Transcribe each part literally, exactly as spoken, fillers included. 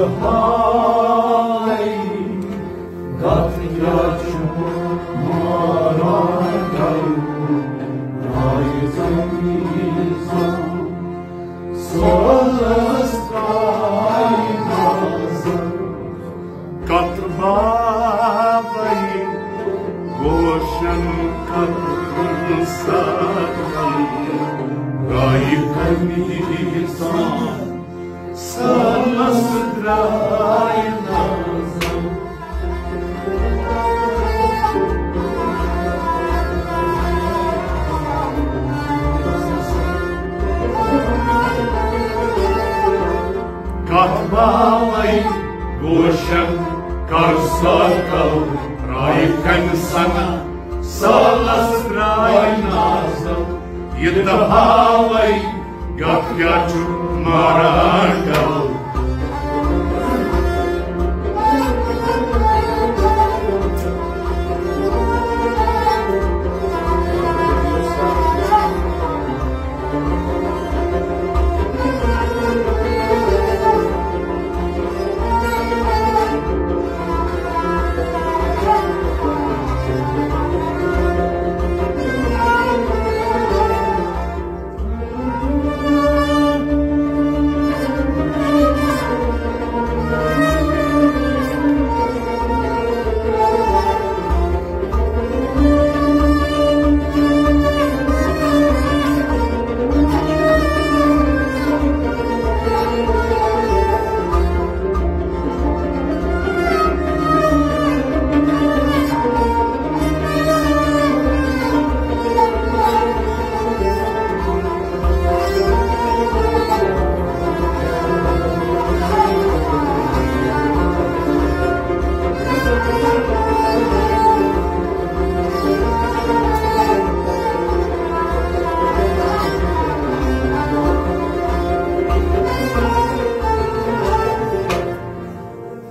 ہاے، کتھ کیٛاہ چھُ ماران کرُن؟ آے زمین سان سولس ترٛایہِ نظر۔ کتھ باوے گوشن کتھ ساتن، آے کمی سان سولس ترٛایہِ نظر۔ کتھ باوے گوشن کر ساتن، آے کمی سان سولس ترٛایہِ نظر۔ یہِ تہِ ہاوے گپ کیٛاہ چھُ ماران گل۔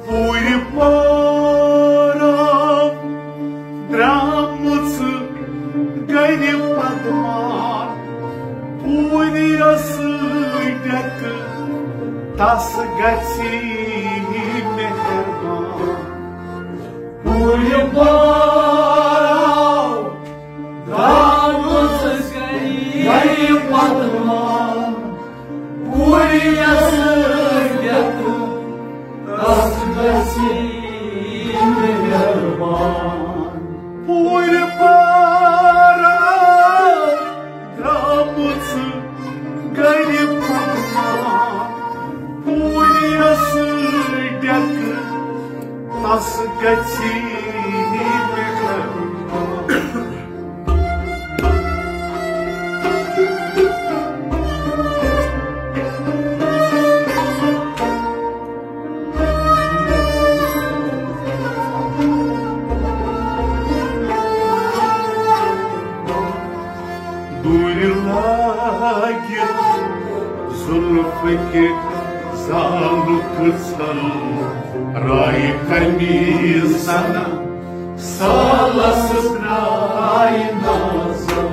پوٗرِ پارو درٛامٕژ گرِ پدما، پوٗرِ رسٕے ڈٮ۪کہٕ تس گژھِ مہربان۔ پوٗرِ پارو درٛامٕژ گرِ پدما، پوٗرِ یَس ڈٮ۪کہٕ تس گژھِ مہربان۔ پوٗرِ پارو درٛامٕژ گرِ پدما، پوٗرِ یَس ڈٮ۪کہٕ تس گژھِ مہربان۔ دوٗرِ لٲگِتھ زُلفٕکہِ زالُک ژَل، رایہِ کمیٖزن سالس ترٛایہِ نظر۔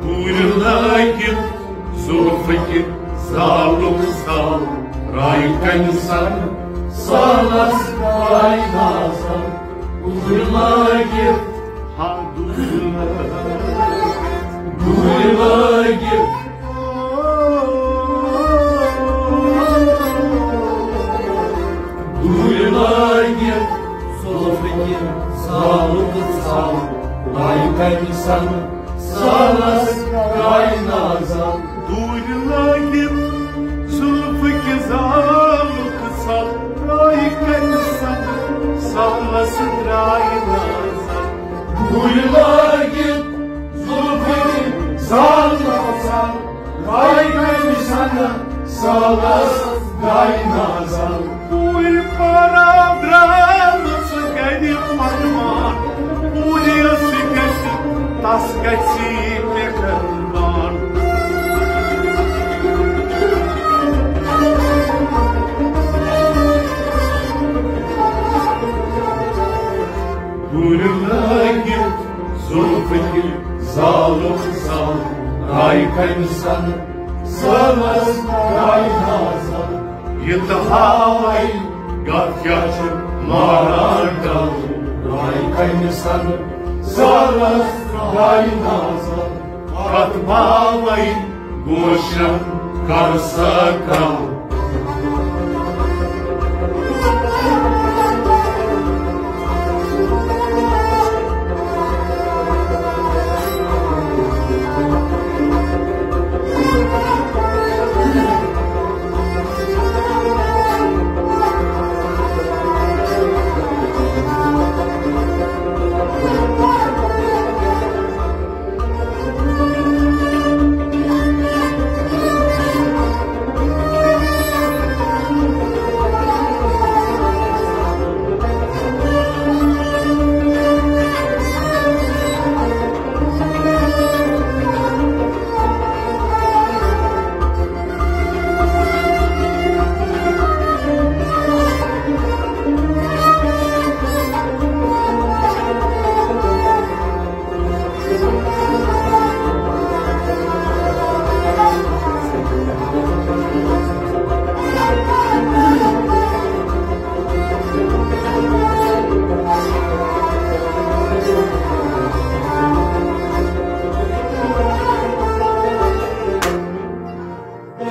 دوٗرِ لٲگِتھ زُلفٕکہِ زالُک ژَل، رایہِ کمیٖزن سالس ترٛایہِ نظر۔ دوٗرِ لٲگِتھ، ہا، دوٗرِ لٲگِتھ، دوٗرِ لٲگِتھ، دوٗرِ لٲگِتھ زُلفٕکہِ زالُک ژَل، رایہِ کمیٖزن سالس ترٛایہِ نظر۔ دوٗرِ لٲگِتھ زُلفٕکہِ زالُک ژَل، رایہِ کمیٖزن سالس ترٛایہِ نظر۔ دوٗرِ لٲگِتھ زُلفٕکہِ زالُک ژَل، رایہِ کمیٖزن سالس ترٛایہِ نظر۔ پوٗرِ پارو درٛامٕژ گرِ پدما، پوٗرِ یَس ڈٮ۪کہٕ تس گژھِ مہربان۔ دوٗرِ لٲگِتھ لوٚگ زل، راے کمہِ سنہٕ، سٲلس راے نازل۔ یہِ تہٕ ہاوے، گتھ کیٛاہ چھُ ماران ڈل، راے کمہِ سنہٕ، سٲلس راے نازل۔ کتھ باوے، گوشن کر سا کل۔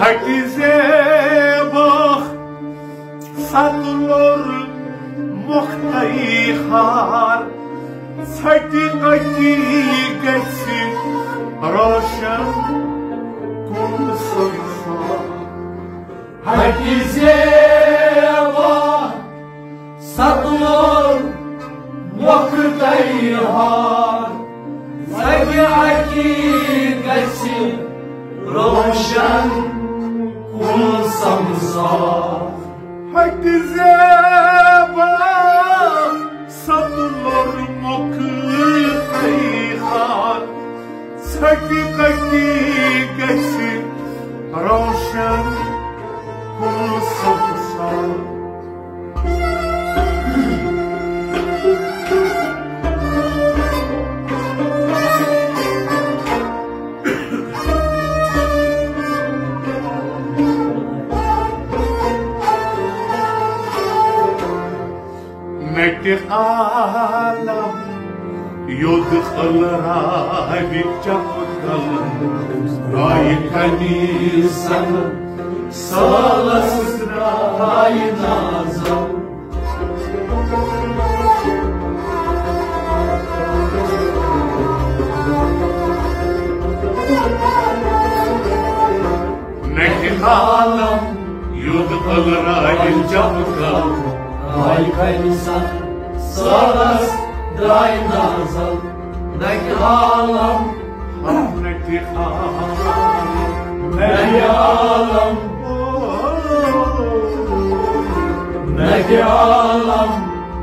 ہٹہِ زیبا ستہٕ لوٚر مۄختٕے ہار، ژھٹہِ أتی گژھِ روشن کُن سنسار۔ ہٹہِ زیبا ستہٕ لوٚر مۄختٕے ہار، ژھٹہِ أتی گژھِ روشن کُن سنسار۔ ہٹہِ زیبا ستہٕ لوٚر مۄختٕے ہار، ژھٹہِ أتی گژھِ روشن کُن سنسار۔ نٹہِ عالم یوٚد ٲلراوِ چپکل، راے کمہِ سنہٕ، سٲلس راے نازل۔ نٹہِ عالم یوٚد ٲلراوِ چپکل، راے کمہِ سنہٕ، سٲلس راے نازل۔ نٹہِ عالم، نٹہِ عالم، نٹہِ عالم، نٹہِ عالم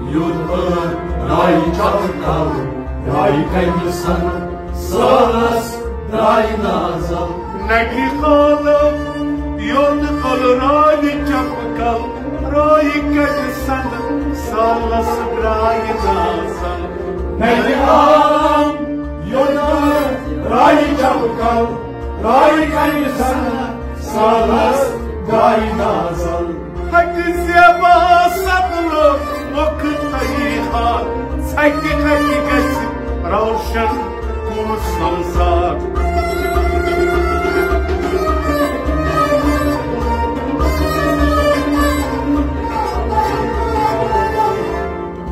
یوٚد ٲلراوِ چپکل، راے کمہِ سنہٕ، سٲلس راے نازل۔ نٹہِ عالم یوٚد ٲلراوِ چپکل، راے کمہِ سنہٕ، سٲلس راے نازل۔ نٹہِ عالم یوٚد ٲلراوِ چپکل، راے کمہِ سنہٕ، سٲلس راے نازل۔ ہٹہِ زیبا ستہٕ لوٚر مۄختٕے ہار، ژھٹہِ أتی گژھِ روشن کُن سنسار۔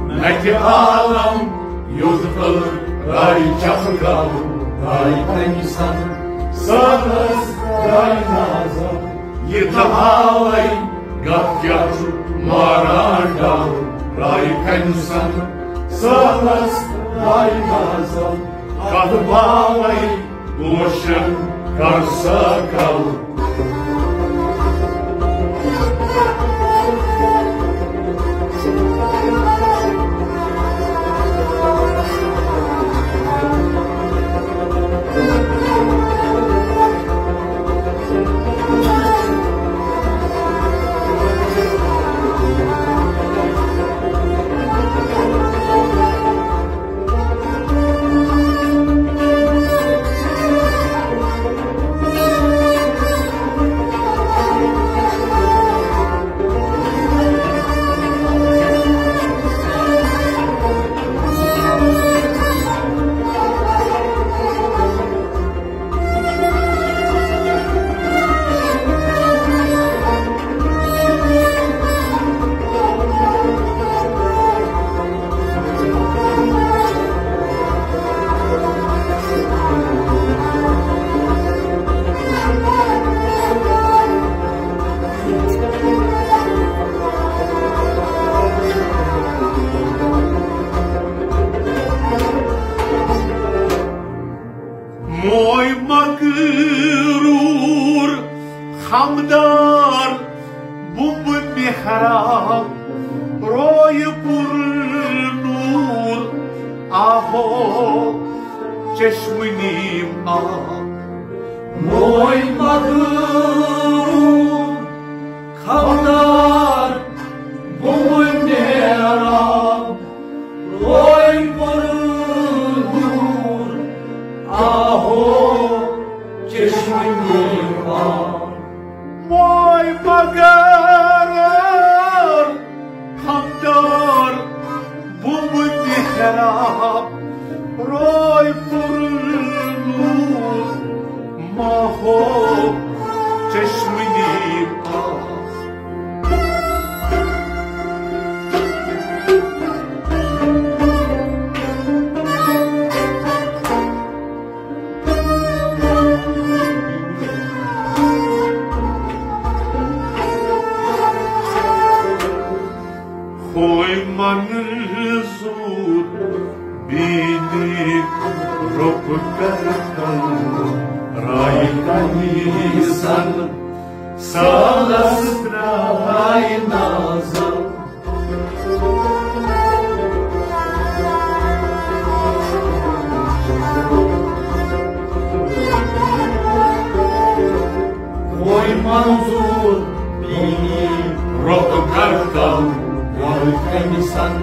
نٹہِ عالم یوٚد ٲلراوِ چپکل، راے کمہِ سنہٕ، سٲلس راے نازل۔ یہِ تہٕ ہاوے، گتھ کیٛاہ چھُ ماران ڈل، راے کمہِ سنہٕ، سٲلس راے نازل۔ کتھ باوے، گوشن کر سا کل۔ خراب، روی پر نور، آہو، چشم نیم آب۔ موی مدور، خبردار، بومن محراب، روی پر نور، آہو، چشم نیم آب۔ موی مگر خمدار، بومن محراب، روی پر نور، ماہو، چشم نیم آب۔ خوی منظور بینی رب کرتل، رای کنی سن سالس رای نازل۔ خوی منظور بینی رب کردم، رب کمیسن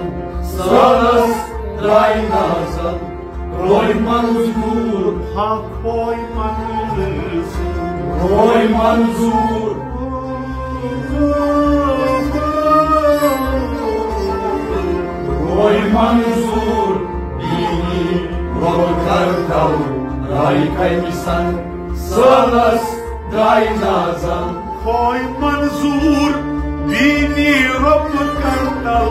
سالس درائی نازل۔ خوی منظور، ہا خوی منظور، خوی منظور، خوی منظور بینی رب کردم، رای کمیسن سالس درائی نازل۔ خوی منظور بینی رب کردم،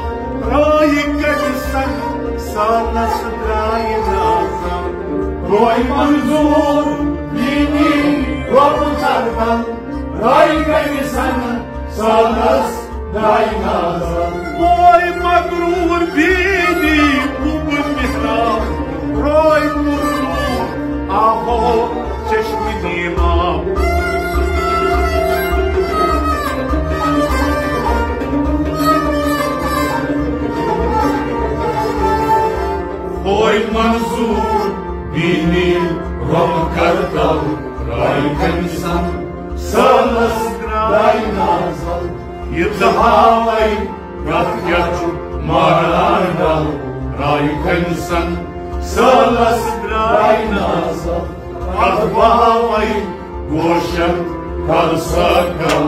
رای کمیسن سالس درائی نازل۔ خوی منظور بینی رب کردم، رای کمیسن سالس درائی نازل۔ خوی مغرور بینی بوب محراب، رای مغرور آہو چشم نیم آب۔ خوی منظور بینی رب کردم، رای کمیسن سالس درائی نازل۔ یہ زہاوی کتھ کیا چھ ماران ڈل، رای کمیسن سالس درائی نازل۔ کتھ بہاوی گوشن کر سا کل۔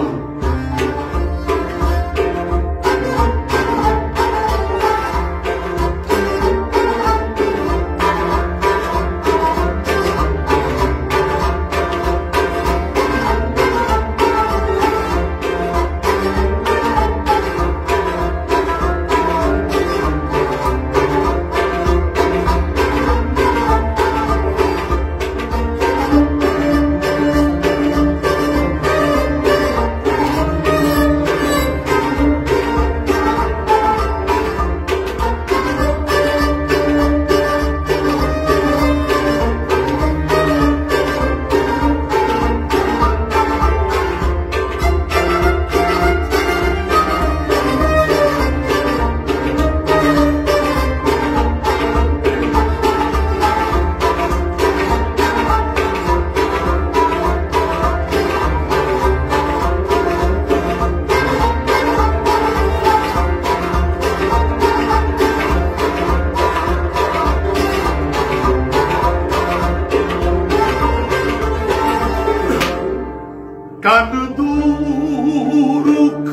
کن دورک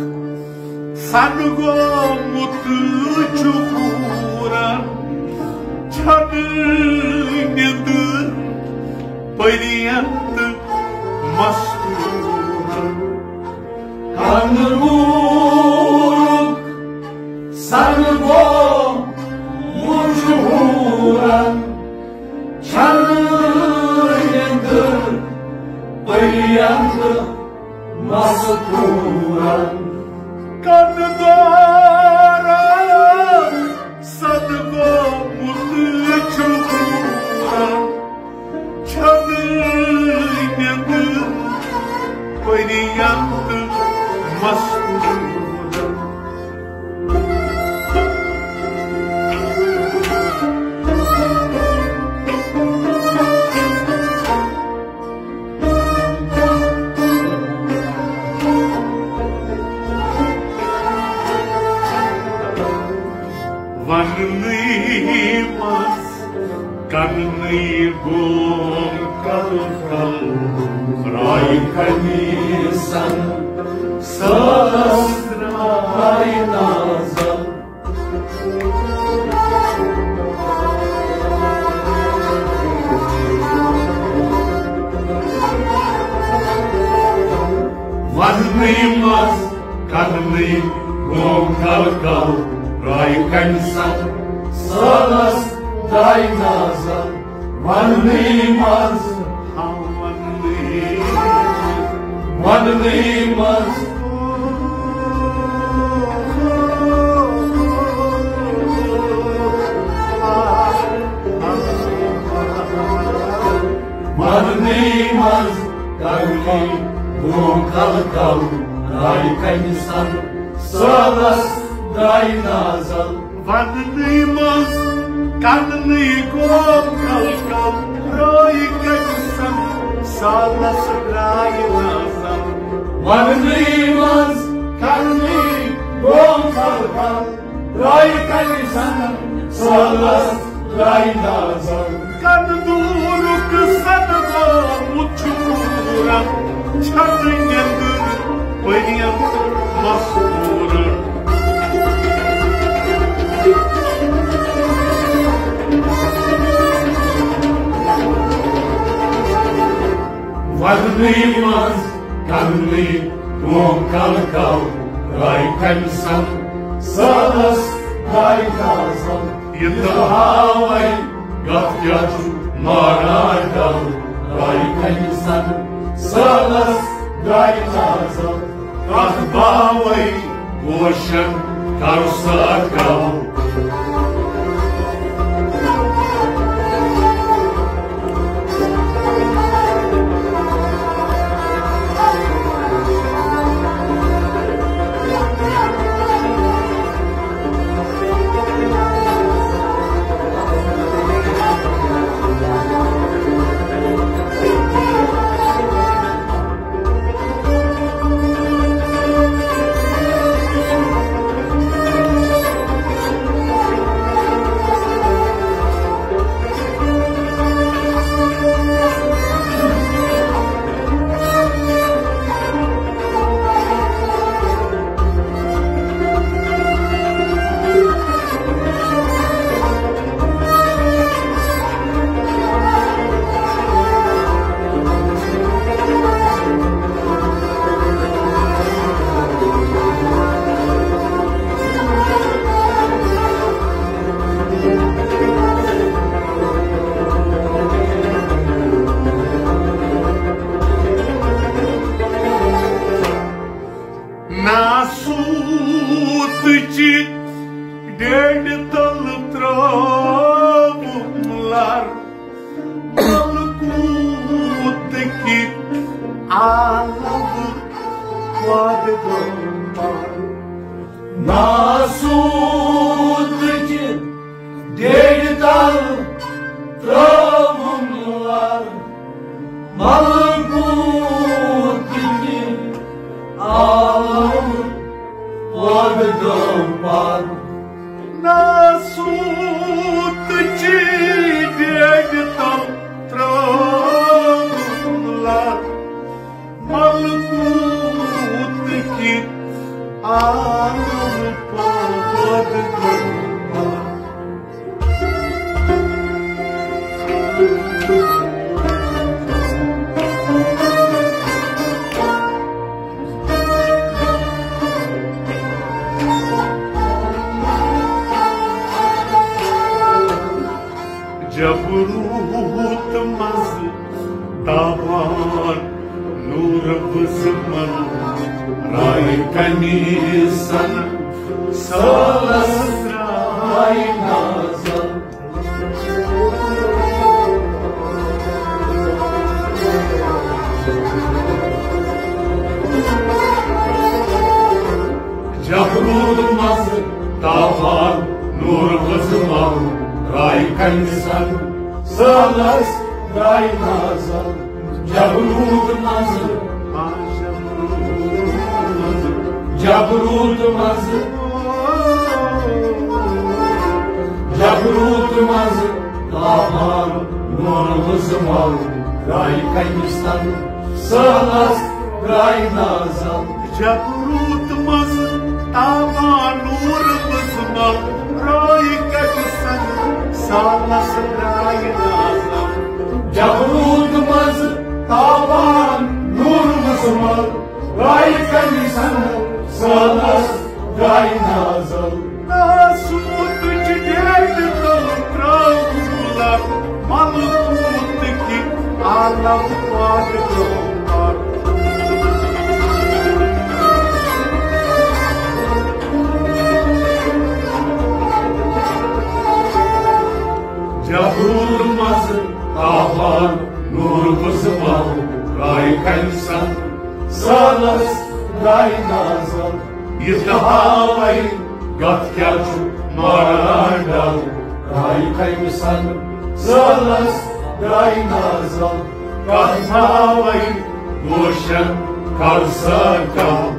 سن گومت چھ ہورن، چھن نندر پرین تہ مستورن۔ کن دورک سن گومت چھ ہورن، چھن نندر پرین تہ مستورن۔ کن دورک سن گومت چھ ہورن، چھن نندر پرین تہ مستورن۔ وننٕے منٛز کرنٕے گوم کل کل، راے کمی سن سٲس راے نازل۔ وننٕے منٛز کرنٕے گوم کل کل، راے کمہِ سن سٲلس درٛاے نازل۔ وننٕے منٛز، وننٕے منٛز، وننٕے منٛز کرنٕے گوم کل کل، راے کمہِ سن سٲلس درٛاے نازل۔ وننٕے منٛز کرنٕے گوم کل کل، راے کمہِ سن سٲلس درٛاے نازل۔ وننٕے منٛز کرنٕے گوم کل کل، راے کمہِ سن سٲلس درٛاے نازل۔ کن دوٗرُک سن گومُت چھُ پوٗرٕ، چھنہٕ نیٚنٛدٕر پٔرِتھ مسرور۔ وننٕے منٛز کرنٕے گوم کل کل، راے کمہِ سن سٲلس درٛاے نازل۔ یہِ تہٕ ہاوے گتھ کیٛاہ چھُ مارا ڈل، راے کمہِ سن سٲلس درٛاے نازل۔ کتھ باوے گوشن کر سا کل۔ ناسوتٕچ ڈیڈِ تل ترٲوٕم لر، ملکوتٕکۍ عالم وادٕ گوٚو۔ ناسوتٕچ ڈیڈِ تل ترٲوٕم لر، ملکوتٕکۍ عالم پٲدٕ گٔو پتھ۔ ناسوتٕچ ڈیڈِ تل ترٲوٕم لر، ملکوتٕکۍ عالم پٲدٕ گٔو پتھ۔ جبروت منٛز تابان نور بزمن، راے کمہِ سن سٲلس راے نازل۔ جبروت منٛز تابان نور بزمن، راے کمہِ سن سٲلس راے نازل۔ جبروت منٛز، جبروت منٛز، جبروت منٛز تابان نوٗر وُزمل، درٛاے کمہِ سنہٕ سہلس درٛاے نازل۔ جبروت منٛز تابان نوٗر وُزمل، درٛاے کمہِ سنہٕ سہلس درٛاے نازل۔ جبروت منٛز تابان نوٗر وُزمل، درٛاے کمہِ سنہٕ سہلس درٛاے نازل۔ ناسوتٕچ ڈیٹہِ تل ترٛٲو لَر، ملکوٗتٕکۍ عالم پاک گوٚو پاک۔ جبروت منٛز تابان نوٗر وُزمل، درٛاے کمہِ سنہٕ سہلس درٛاے نازل۔ یہِ تہِ ہاوے کتھ کیٛاہ چھُ ماران ڈل، درٛاے کمہِ سنہٕ سہلس درٛاے نازل۔ کتھ ہاوے گوشن کر سا کم۔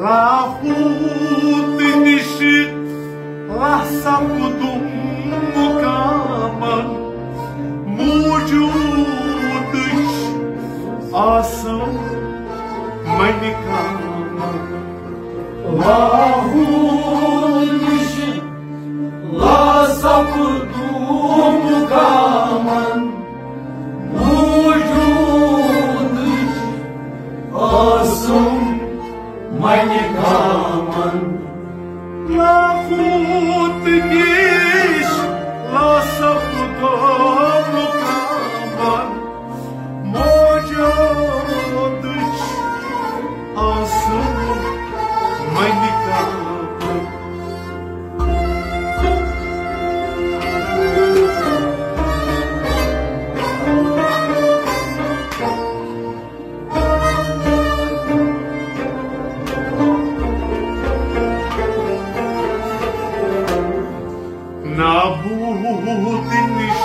لاہوت نِش لاسپدُم مقامن موجودٕچ آسم منہِ کامن۔ لاہوت نِش لاسپدُم مقامن موجودٕچ آسم منہِ کامن۔ لاہوت نِش لاسپدُم مقامن موجودٕچ آسم منہِ کامن۔ نابود نِش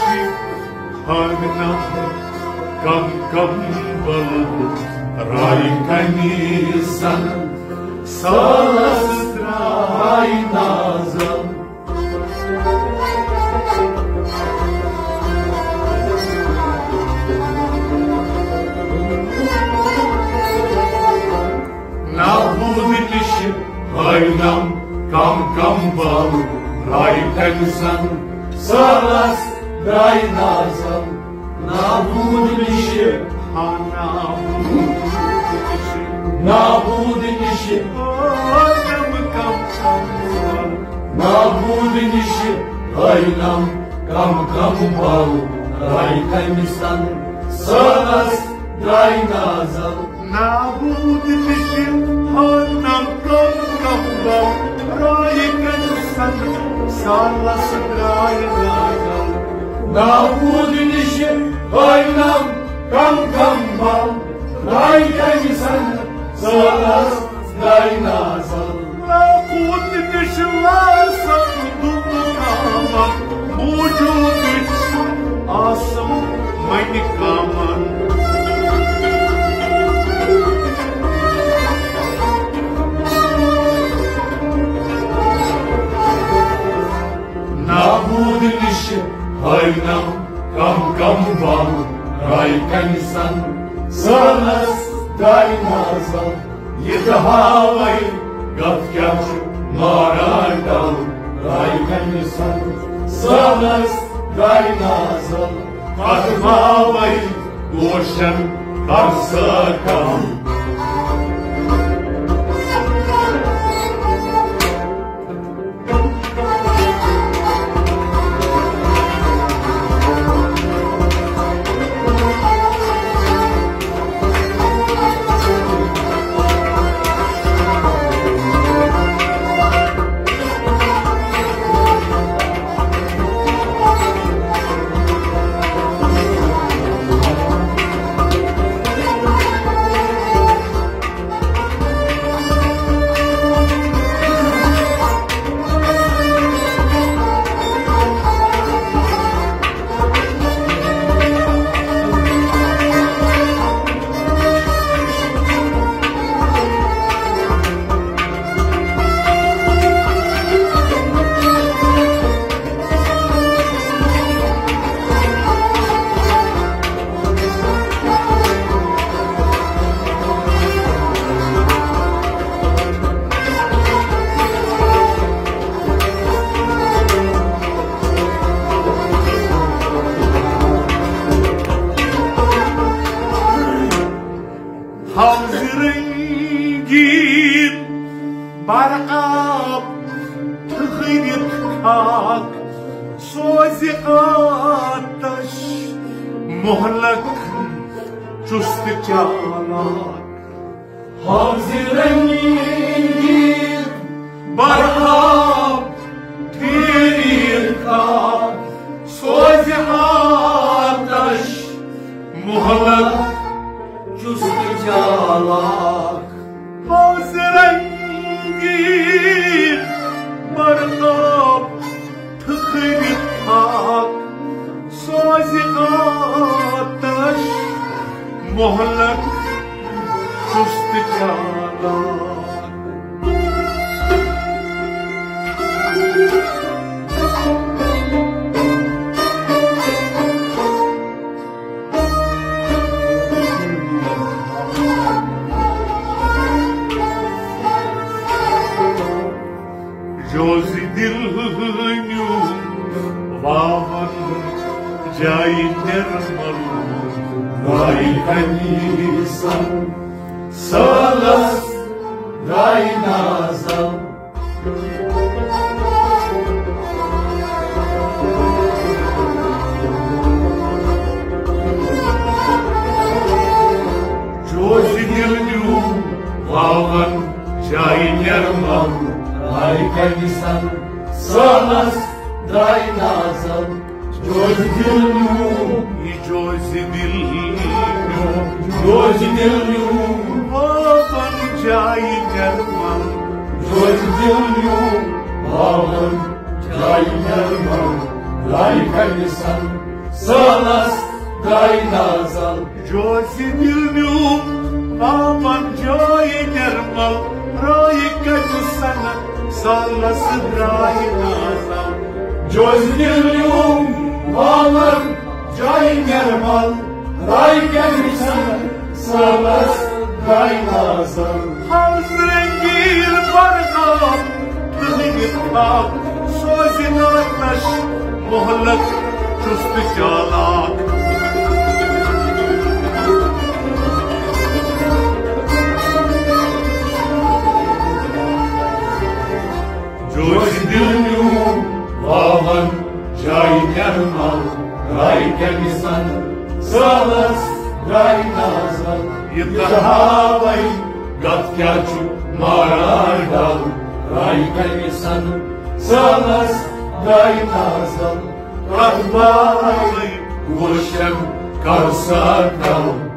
ہٲوِنم کم کم بلبُل راے کنی سن سالس درٛاے نازل۔ نابود نِش ہٲوِنم کم کم بلبُل راے کنی سن سالس درٛاے نازل۔ نابود نِش، ہا نابود نِش، نابود نِش، ہٲوِنم کم کم بلبُل۔ نابود نِش ہٲوِنم کم کم بلبُل راے کنی سن سالس درٛاے نازل۔ نابود نِش ہٲوِنم کم کم بلبُل راے کنی سن سالس درٛاے نازل۔ نابود نِش ہٲوِنم کم کم بلبُل راے کنی سن سالس درٛاے نازل۔ لاہوت نِش لاسپدُم مقامن موجودٕچ آسم منہِ کامن۔ نابود نِش ہٲوِنم کم کم بلبُل راے کنہِ سن سہلس درایہِ نازل، یہِ تہِ ہاوے گتھ کیاہ چھُ ماران ڈل۔ راے کنہِ سن سہلس درایہِ نازل، کتھ ہاوے گوشن کر سا کم۔ حافظ رنگین برآب ٹھہرِتھ خاک، سوزِ آتش مہلک چست چالاک۔ حافظ رنگین برآب ٹھہرِتھ خاک، سوزِ آتش مہلک چست چالاک۔ حافظ رنگین برآب ٹھہرِتھ خاک، سوزِ آتش مہلک چست چالاک۔ جوزِ دِل نیوٗ واون جایہِ نِرمل، راے کنہِ سن سہلس درایہِ نازل۔ جوزِ دِل نیوٗ واون جایہِ نِرمل، راے کنہِ سن سہلس درایہِ نازل۔ جوزِ دِل نیوٗ، یہِ جوزِ دِل نیوٗ، جوزِ دِل نیوٗ واون جایہِ نِرمل۔ جوزِ دِل نیوٗ واون جایہِ نِرمل، راے کنہِ سن سہلس درایہِ نازل۔ جوزِ دِل نیوٗ واون جایہِ نِرمل، راے کنہِ سن سہلس درایہِ نازل۔ جوزِ دِل نیوٗ واون جایہِ نِرمل، راے کنہِ سن سہلس درایہِ نازل۔ حافظ رنگین برآب ٹھہرِتھ خاک، سوزِ آتش مہلک چست چالاک۔ جوزِ دِل نیوٗ واون جایہِ نِرمل، راے کنہِ سن سہلس درایہِ نازل۔ یہِ تہِ ہاوے گتھ کیاہ چھُ ماران ڈل، راے کنہِ سن سہلس درایہِ نازل۔ کتھ ہاوے گوشن کر سا کم۔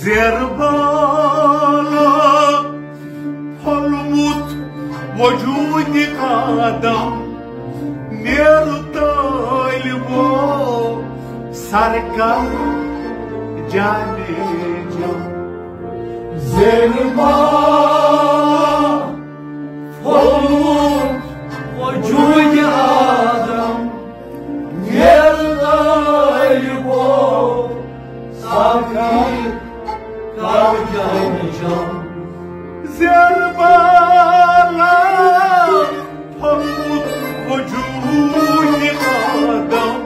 زیر بالا پھوٚلمُت وجوٗدِ آدم، نیر طٲلبو سرکار جانے جم۔ زیر بالا پھوٚلمُت وجوٗدِ آدم، نیر طٲلبو سرکار جانے جم۔ زیر بالا پھوٚلمُت وجوٗدِ آدم،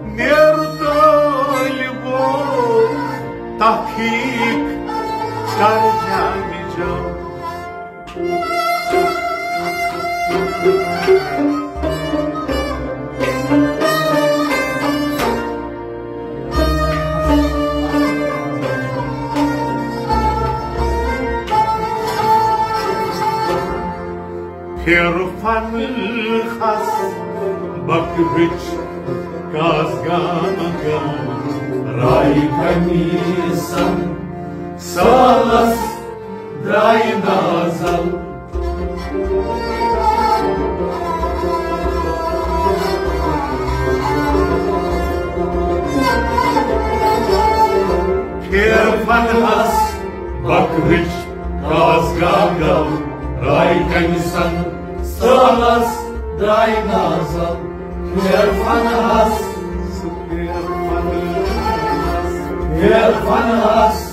نیر طٲلبو تحقیق کر جانے جم۔ پھر فن ہس بکرچ کاس گانگل، رائی کمیسن سالس درائے نازل۔ پھیر فنہس بکرچ کاس گانگل، رائی کمیسن سالس درائے نازل۔ پھیر فنہس، پھیر فنہس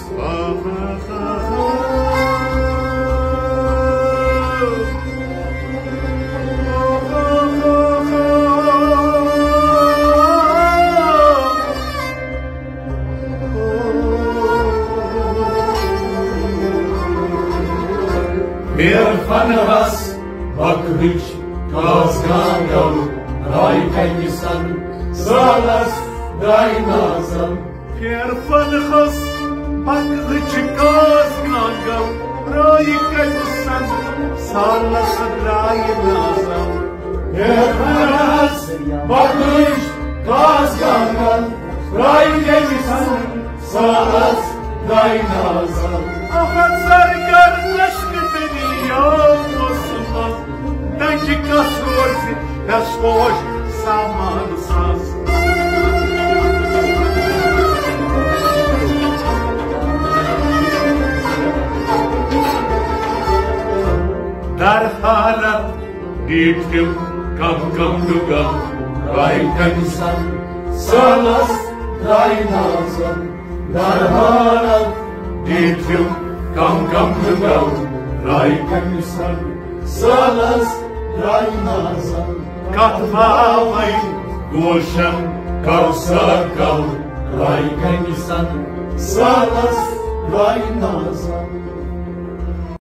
پھیر فنہس بکرچ کاس گانگل، رائی کمیسن سالس درائے نازل۔ پھیر فنہس بکرچ کاس گانگل، رائی کمیسن سالس درائے نازل۔ پھیر فنہس بکرچ کاس گانگل، رائی کمیسن سالس درائے نازل۔ احد سرکار نشک دنیا اوس منٛز، دنجہِ کس روزِ مےٚ سوچ سامان ساز۔ در حالت دیٖٹھِم کم کم دُگل، رائی کمیسن سالس درائے نازل۔ در حالت دیٖٹھِم کم کم دُگل، رائی کمیسن سالس درائے نازل۔ کتھ باوے گوشن کوثر کل، رائی کمیسن سالس درائے نازل۔